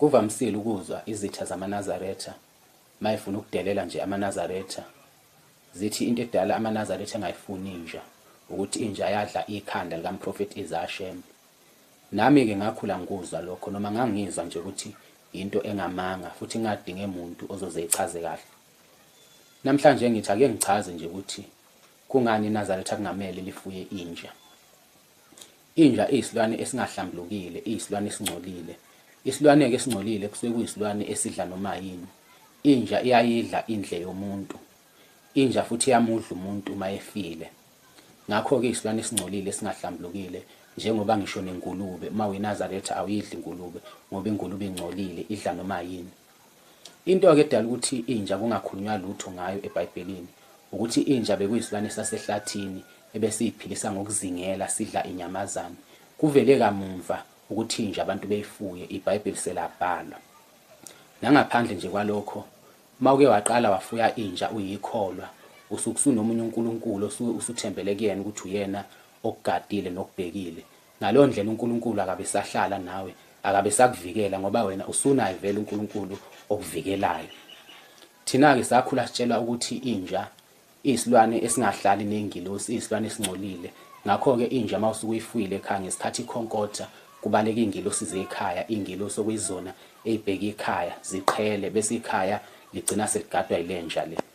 Kuvamisile ukuzwa izitha zamaNazaretha mayifuna ukudelela nje amaNazaretha zithi into edala amaNazaretha engayifuni inja ukuthi inja yadla ikhanda likaMprofethi Isaiah Shembe. Nami-ke ngakhula ngikuzwa lokho noma ngangizwa nje ukuthi yinto engamanga futhi ngingadinge muntu ozoze echaze kahle. Namhlanje ngithi ake ngichaze nje ukuthi kungani iNazaretha kungamele lifuye inja. Inja iyisilwane esingahlambulukile, iyisilwane esingcolile. Isilwane-ke esingcolile kusuke kuyisilwane esidla noma yini. Inja iyayidla indle yomuntu. Inja futhi iyamudla umuntu uma efile. Ngakho-ke isilwane esingcolile esingahlambulukile njengoba ngisho nengulube, uma uyiNazaretha awuyidli ingulube ngoba ingulube ingcolile, idla noma yini. Into-ke edala ukuthi inja kungakhulunywa lutho ngayo eBhayibhelini ukuthi inja bekuyisilwane sasehlathini ebesiyiphilisa ngokuzingela sidla inyamazane. Kuvele kamumva ukuthi inja abantu beyifuye iBhayibheli selabhalwa. Nangaphandle nje kwalokho, uma uke waqala wafuya inja uyikholwa, usuke usunomunye uNkulunkulu osuke usuthembele kuyena ukuthi uyena okugadile nokubhekile. Ngaleyo ndlela uNkulunkulu akabe esahlala nawe, akabe esakuvikela ngoba wena usunaye vele uNkulunkulu okuvikelayo. Thina-ke sakhula sitshelwa ukuthi inja iyisilwane esingahlali nezingilosi, iyisilwane esingcolile. Ngakho-ke inja uma usuke uyifuyile ekhaya ngesikhathi ikhonkotha kubaleka iy'ngilosi zekhaya, iy'ngilosi okuyizona ey'bheka ikhaya ziqhele bese ikhaya ligcina seligadwa yile nja le.